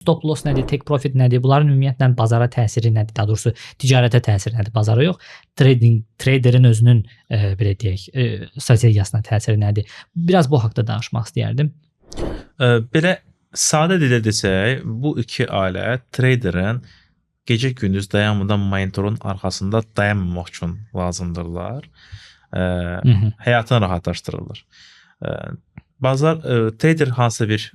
Stop loss nədir, take profit nədir? Bunların ümumiyyətlə bazara təsiri nədir? Daha doğrusu ticarətə təsiri nədir? Bazara yox, trading traderin özünün belə deyək, strategiyasına təsiri nədir? Biraz bu haqqda danışmaq istəyərdim. Belə sadə dildə desək, bu iki alət traderin gecə-gündüz dayanmadan monitorun arxasında dayanmamaq üçün lazımdırlar. Həyatını rahatlaşdırırlar. Bazar trader hansısa bir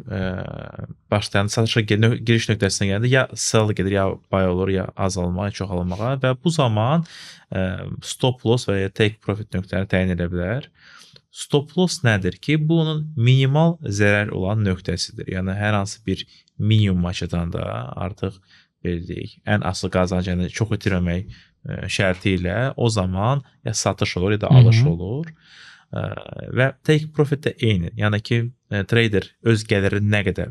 başlayan satışa giriş nöqtəsinə gələndə ya sell gedir, ya buy olur, ya azalmağa, ya çoxalmağa və bu zaman stop loss və ya take profit nöqtələrini təyin edə bilər. Stop loss nədir ki, bu onun minimal zərər olan nöqtəsidir. Yəni hər hansı bir minimuma çatanda artıq, belə deyək, ən asılı qazanc, yəni çox itirməmək şərti ilə o zaman ya satış olur, ya da alış olur. Və take profit də eyni. Yəni ki, trader öz gəlirini nə qədər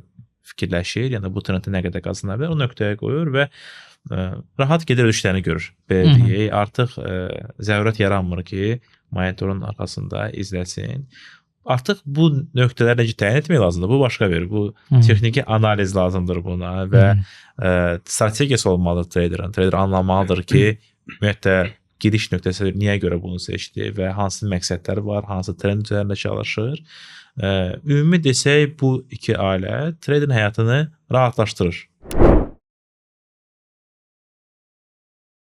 fikirləşir, yəni bu trenddə nə qədər qazana bilər, o nöqtəyə qoyur və rahat gedir, öz işlərini görür. Belə deyək, artıq zərurət yaranmır ki, monitorun arxasında izləsin. Artıq bu nöqtələri necə təyin etmək lazımdır? Bu başqa bir, bu texniki analiz lazımdır buna və strategiyası olmalıdır traderin. Trader anlamalıdır ki, ümumiyyətlə giriş nöqtəsi niyə görə bunu seçdi və hansı məqsədləri var, hansı trend üzərində çalışır. Ümumi desək, bu iki alət traderin həyatını rahatlaşdırır.